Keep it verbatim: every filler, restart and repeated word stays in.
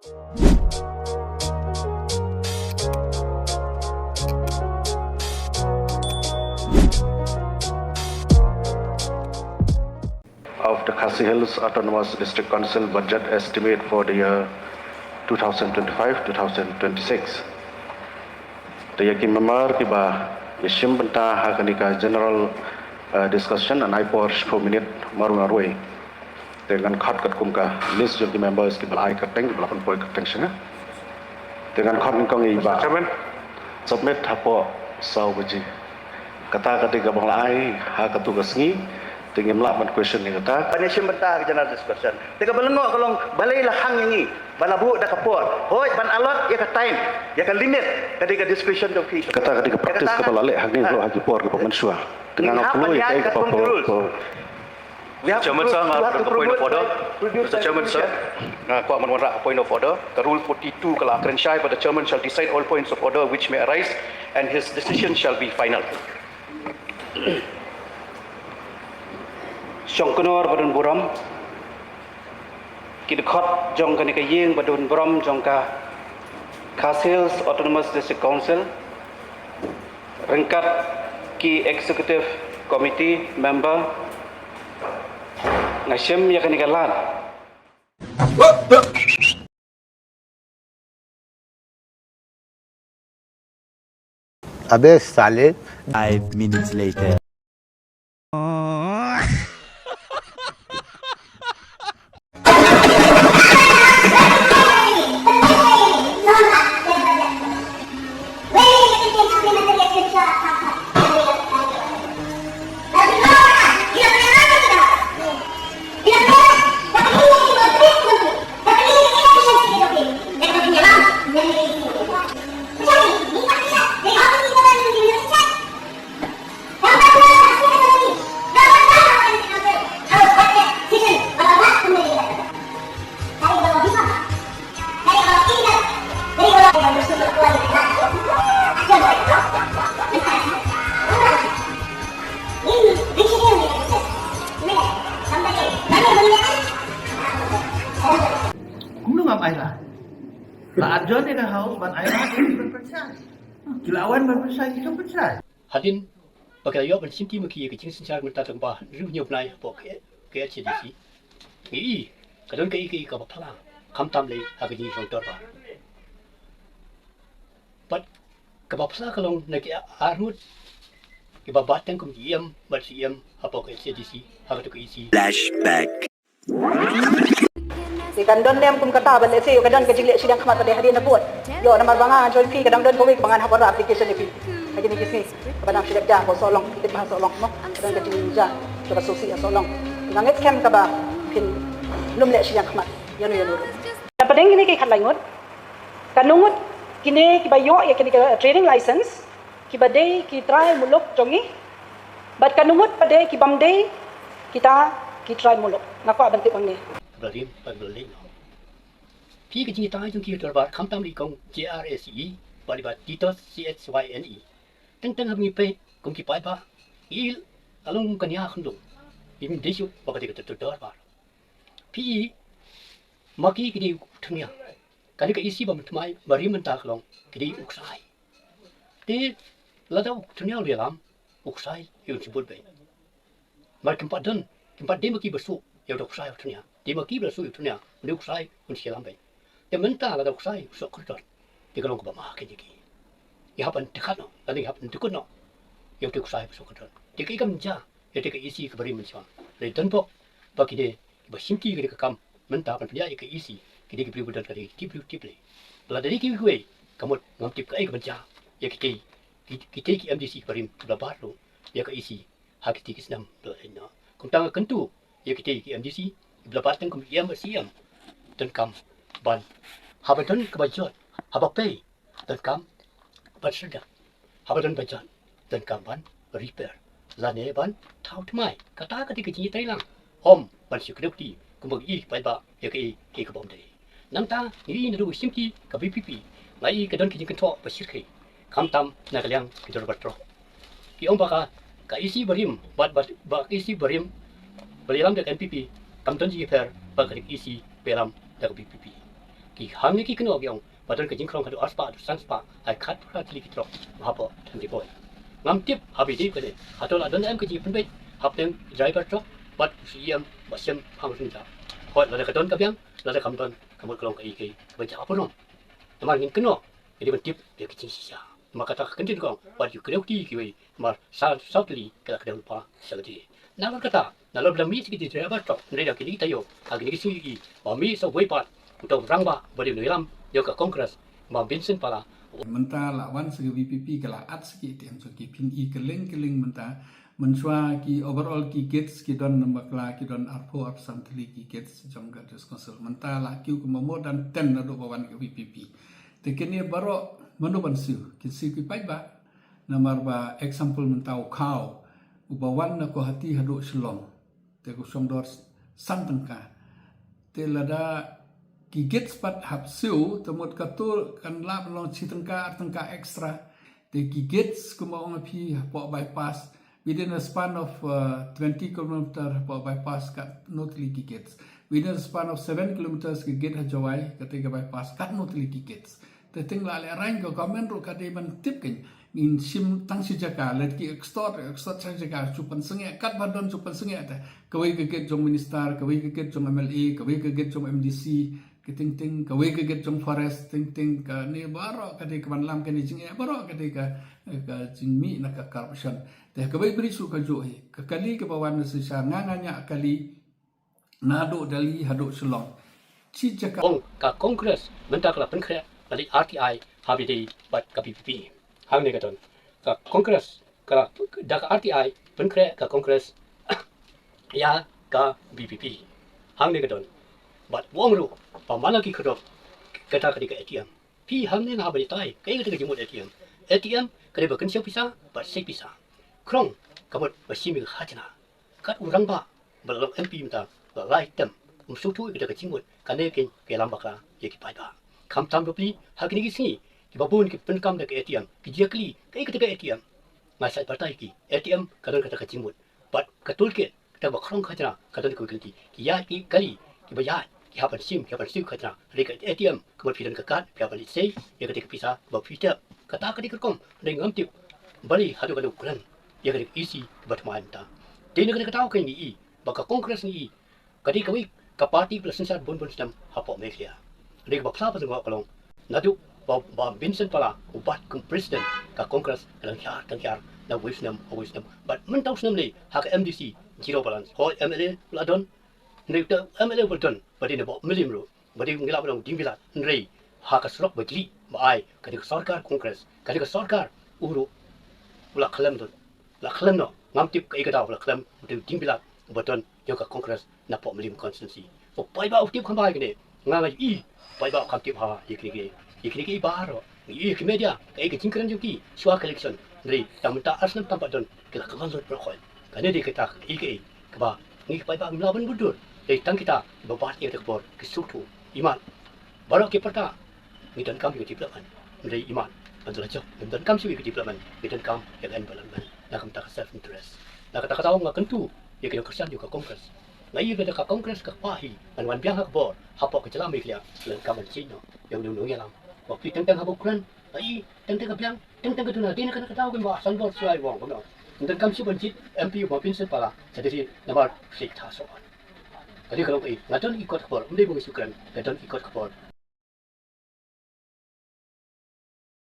of the Khasi Hills Autonomous District Council budget estimate for the year two thousand twenty-five two thousand twenty-six. Te ïa ki member kiba ïa shim bynta ha kane ka general, uh, discussion, yn ai por shiphew minit marwei marwei. Te ngan khot katkum ka list jong ki members kiba la ai kyrteng, kiba la pynpoi kyrteng sha nga. Te ngan khot nyngkong ïa i Bah Chairman. Submit hapoh saw baje. Kata ka dei kaba nga la ai ha katto ka sngi. Te ngim lah ban question ïa kata. Ban ïa shim bynta ha ka general discussion. Te kaba lyngngoh ka long balei la hang ïa ngi ban la buh da ka por. Hooid, ban allot ïa ka time, ïa ka limit, ka dei ka discretion jong phi. Kata ka dei ka practice kaba la leh hangne, ha, ha ki por kiba mynshuwa. Te nga nga kwah ban ïa ïa kata ka por, por. Chairman sir, nga kwah ban point of order. Mister Chairman sir, nga kwah ban wanrah point of order. Ka rule forty-two ka la kren shai, but the chairman shall decide all points of order which may arise and his decision shall be final. Shongknor ba don burom. Ki dkhot jong kane ka ïing ba don burom jong ka Khasi Hills Autonomous District Council, ryngkat ki executive committee member, nga shim ïa kane ka lad. अबे साले। Five minutes later. Kumno ngam ai lad? La adjourn ïa ka House ban ai lad ïa ki ban pynshai. Ki la wan ban pynshai, ki kam pynshai. Hadien ba ki la ïoh ban shimti ma ki ïa ka jingsynshar mynta tang ba hynriew hynñiew bnai hapoh ka, ka H A D C. Ngi i ka don kaei kaei kaba phylla, khamtam lei ha ka jingsdang dorbar. Bad kaba phylla ka long na ki arngut kiba bat tang kum ki E M bad C E M hapoh ka H A D C, ha kato ka E C. Flashback. Te kan don lem kum kata, ban lehse ïoh ka don ka jingleh shiliang khmat pat hadien na vote. Ïoh namar ba nga join phi ka dang don kawei kaba ngan hap ban rah application ïa phi. Ka jingïaseng kaba nang shiliang ja ko Sohlong, ki tip ba ha Sohlong mo. Ka don ka jingjia kaba sngewsih ha Sohlong. Nga ngeit skhem kaba phin nym leh shiliang khmat ïano ïano ruh. Na pdeng kine ki khatlai ngut, katno ngut kine kiba ïoh ïa kine ki trading license, kiba dei ki trai muluk jong ngi, bad katno ngut pat de ki bym dei kita ki trai muluk. Nga kwah ban tip hangne. Ba rim bad ba leit noh. Phi ka jingïatai jong ki ha dorbar khamtam lei kong J R A C E bad i Bah Titos C H Y N E. Teng teng haba ngi peit kum ki paidbah, ngi i la long ka nia khyndew. Ngim dei shuh ba ka dei ka dorbar. Phi i ma ki ki dei u thnia. Kane ka E C ba mynthymmai ba rim mynta ka long ki dei u ksai. Te lada u thnia u ïalam, u ksai un shu bud beit. Mar kim pat don, kim pat dei ma ki ba shu ïa u ksai u thnia. Dei ma ki ba shu ïa u thnia, une u ksai un shu ïalam beit. Te mynta lada u ksai u shu kyrdan, te ka long kaba ma kane ki. Ngi hap ban dkhot noh, lada ngi hap ban dkhot noh ïa u ksai ba shu kyrdan. Te kaei kam ja ïa ka E C kaba rim mynshuwa. Lei don bok ba ki dei ba shimti kane ka kam mynta ban pynïaid ïa ka E C, ki dei ki briew ba don ka dei ki briew tip lei. Lada dei kiwei kiwei, ka mut ngam tip kaei kaban jia ïa kitei, ki, kitei ki M D C kiba rim kiba la bat ruh ïa ka E C ha kitei ki snem ba la leit noh. Kumta nga kyntu ïa kitei ki M D C kiba la bat tang kum E M C M, donkam ban, haba don kaba jot, haba pei, donkam ban sdang. Haba don ba jot, donkam ban repair lane ban thaw thymmai. Kata ka dei ka jingïatreilang. Ym ban shu kdew kti kumba ngi i paidbah ïa kaei kaei kaba ym dei. Nangta ngi i naduh ka shimti ka V P P, nga i ka don ka jingkynthoh ba shyrkhei, khamtam na ka liang ki dorbar trok. Ki ong ba ka, ka E C ba rim, bad, bad, ba ka E C ba rim ba la ïalam da ka N P P, kam don jingïapher bad ka E C ba ïalam da ka V P P. Ki hangne ki kynnoh ki ong ba don ka jingkhrong haduh arspah haduh sanspah, ai khatphra tylli ki trok hapoh Them Ri Bhoi. Ngam tip haba ïadei bad kane hato la don em ka jingpynbeit hapdeng ki driver trok bad u C E M Bah Shem Phangrynjah. Hooid, lada ka don ka biang, lada kam don, ka mut ka long kaei kaei kaba jia burom. Namar ngin kynnoh, ka dei ban tip ïa ka jingshisha. Namar kata ka kyntien ka ong, wat ïa kynnoh kti kiwei, namar saw tylli ka la kdew lypa sha lade. Nalor kata, nalor ba la mih sha ki driver trok, hynrei da kine ki taïew ha kine ki sngi, ba mih sha uwei pat uta u rangbah ba dei u nongïalam jong ka Congress, Bah Vincent Pala. Mynta la wan sha ka V P P, ka la at sha ki A T M jong ki, phin i kylleng kylleng mynta. Mynshuwa ki overall ki gates ki don, namar ba la ki don arphew arphew san tylli ki gates jong ka District Council. Mynta la kiew kumba more than ten naduh ba wan ka V P P. Te kine baroh mano ban siew? Kin siew ki paidbah. Namar ba example mynta u khaw uba wan na Guwahati haduh Shillong, te ka shong dor san tyngka. Te lada ki gates pat hap siew, te mut kato kan lah ban long shi tyngka ar tyngka extra. Te ki gates kumba ong phi hapoh bypass, within a span of uh, twenty kilometer hapoh bypass katno tylli ki gates. Within a span of seven kilometers ki gate ha Jowai, kata ka bypass, katno tylli ki gates. Te teng la lehrain ka government ruh ka dei ban tip kein. Ngin shim tang shi jaka, leit ki extort, extort tang shi jaka, shu pynsangeh, katba don shu pynsangeh te. Kawei ka gate jong minister, kawei ka gate jong M L A, kawei ka gate jong M D C, ka teng teng, kawei ka gate jong forest, teng teng, kane baroh ka dei ka ban lam kane jingeh, baroh ka dei ka, ka jingmih na ka corruption. Te kawei bridge ruh kajuh hi, ka kali kaba wan na Shisha, nga nga ñiah kali, naduh Delhi haduh Shillong. Shi jaka. Ong ka Congress mynta ka la pynkhreh ka leit R T I haba ïadei bad ka V P P. Hangne ka don. Ka Congress ka la, da ka R T I pynkhreh ka Congress ïa ka V P P. Hangne ka don. Bad u ong ruh ba man la ki khyrdop, kata ka dei ka A T M. Phi hangne nga haba ïatai, kaei kata ka jingmut A T M? A T M ka dei ba kynshew pisa bad sei pisa. Khrong ka mut ba shim ïa ka khajna. Kat u rangbah ba la long M P mynta la lai term, um sngewthuh ïa kata ka jingmut, kane kein ka ïalam bakla ïa ki paidbah. Khamtam bapli ha kine ki sngi, kiba bun ki pyndonkam da ka A T M, ki jia kylli kaei kata ka A T M. Nga sait batai ïa ki, A T M ka don kata ka jingmut. Bad ka tool kit, kata ba khrong khajna, ka don kawei ka lynti, ki ïaid ki kali, kiba ïaid, ki hap ban shim, ki hap ban siew khajna. Hynrei ka A T M ka mut phi don ka card, phi hap ban leit sei ïa kata ka pisa ba phi tep. Kata ka dei ka rukom, hynrei ngam tip balei haduh katno u kren ïa kane ka E C ba thymmai mynta. Te na kata ka daw kein ngi i ba ka Congress ngi i ka dei kawei ka party ba la synshar bun bun snem hapoh Meghalaya. Hynrei kaba phylla ba sngewbha ka long, naduh ba, ba Vincent Pala u bat kum president, ka Congress ka dang hiar dang hiar na uwei u snem ha uwei u snem. Bad mynta u snem lei ha ka M D C zero balance. Hooid, M L A u la don, hynrei uta u M L A uba la don ba dei na Bah Mylliem ruh, ba dei u ngi lah ban ong dieng bilat, hynrei ha ka surok ba jlih ba ai, kane ka sorkar Congress, kane ka sorkar, u ruh u la khlem don, la khlem noh. Ngam tip kaei ka daw ba la khlem, u dei u dieng bilat uba don jong ka Congress napoh Mylliem constituency. Ba paidbah u tip kham bha ïa kane. Nga nga i paidbah u kham tip ha ïa kine kiei, ïa kine kiei baroh. Ngi i ïa ki media kaei ka jingkren jong ki shuwa ka election, hynrei tang mynta ar snem tam pat don, ki la kylla lut baroh khoit. Kane dei kata kaei kaei kaba ngi ki paidbah ngim lah ban bud dur. Dei tang kita kiba bat ïa kata ka bor ki sngewthuh. Imat baroh ki pyrta ngi donkam ïa ka development, hynrei imat ban da la jop ngim donkam shuh ïa ka development, ngi donkam ïa ka environment. Na ka bynta ka self interest, na kata ka daw nga kyntu ïa ki nongkyrshan jong ka Congress. Nga i ba da ka Congress ka kpa hi ban wan biang ha ka bor hapoh ka jylla Meghalaya, ngi donkam ban jied noh ïa une u nongïalam. Ba phi teng teng haba u kren, nga i teng teng ka biang, teng teng ka duna. Dei na kata ka daw kein ba Sanbor Shuai u ong kumno, ngim donkam shuh ban jied M P u Bah Vincent Pala sha Delhi namar u shait tha soh. Ka dei ka long kaei? Nga don ïa ki kot khubor, ym dei ba nga shu kren, nga don ïa ki kot khubor.